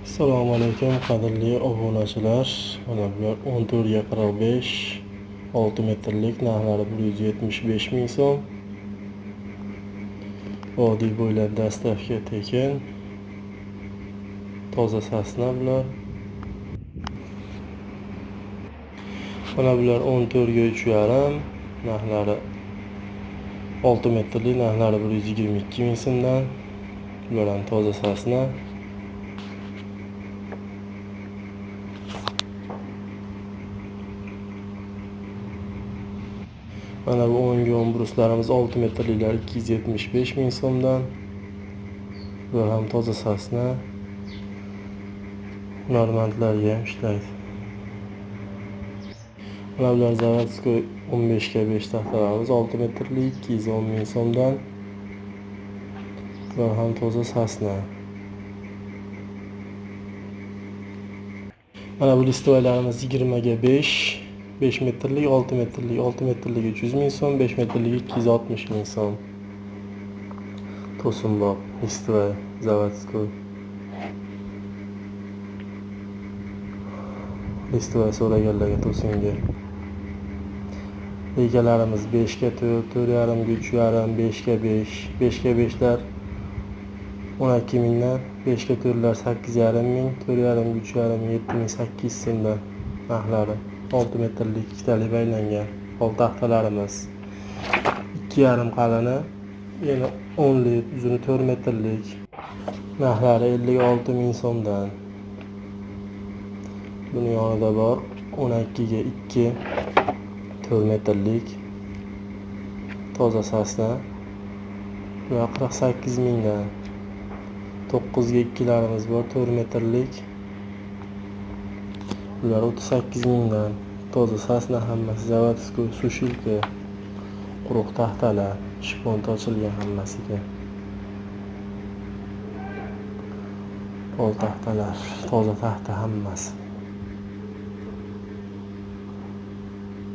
Assalomu alaykum qadrli obunachilar. Mana bular 14 ga 45 6 metrlik, narxlari 175 ming so'm. Vodiy bo'ylab dastavka tekin. Toza sasna bular. Mana bular 14 ga 3,5, narxlari 6 metrlik, narxlari 122 ming so'mdan. Bular ham toza sasna. Mana bu 10 ga 10 bruslarimiz 6 metrliklar 275 ming so'mdan. Bular ham toza sasna. Hunarmandlarga ham ishlaydi. Mana bular zavodskoy 15 ga 5 taxtalarimiz 6 metrlik 210 ming so'mdan. Bular ham toza sasna. Mana bu listoylarimiz 20 ga 5, 5 metrlik, 6 metrlik, 6 metrligi 300 ming so'm, 5 metrligi 260 ming so'm. To'sinbob, listoy, zavodskoy. Listoy so'raganlarga to'singa. Egalarimiz 5 ga 4, 4,5 ga 3,5, 5 ga 5, 5 ga 5 lar 12 mingdan, 5 ga 4 lar 8,5 ming, 4,5 ga 3,5 7800 so'mdan narxlari. 6 metrlik ikkitalik baylangan pol taxtalarimiz 2,5 qalini, yana 10lik, uzuni 4 metrlik, narxlari 56 ming so'mdan. Buni yonida bor 12 ga 2 4 metrlik toza sasna, bular 48 mingdan. 9 ga 2larimiz bor 4 metrlik, bular 38 mingdan. Toza sasna hammasi, zavodskoy, sushilka, quruq taxtalar, shpont ochilgan hammasiga. Pol taxtalar, toza taxta hammasi.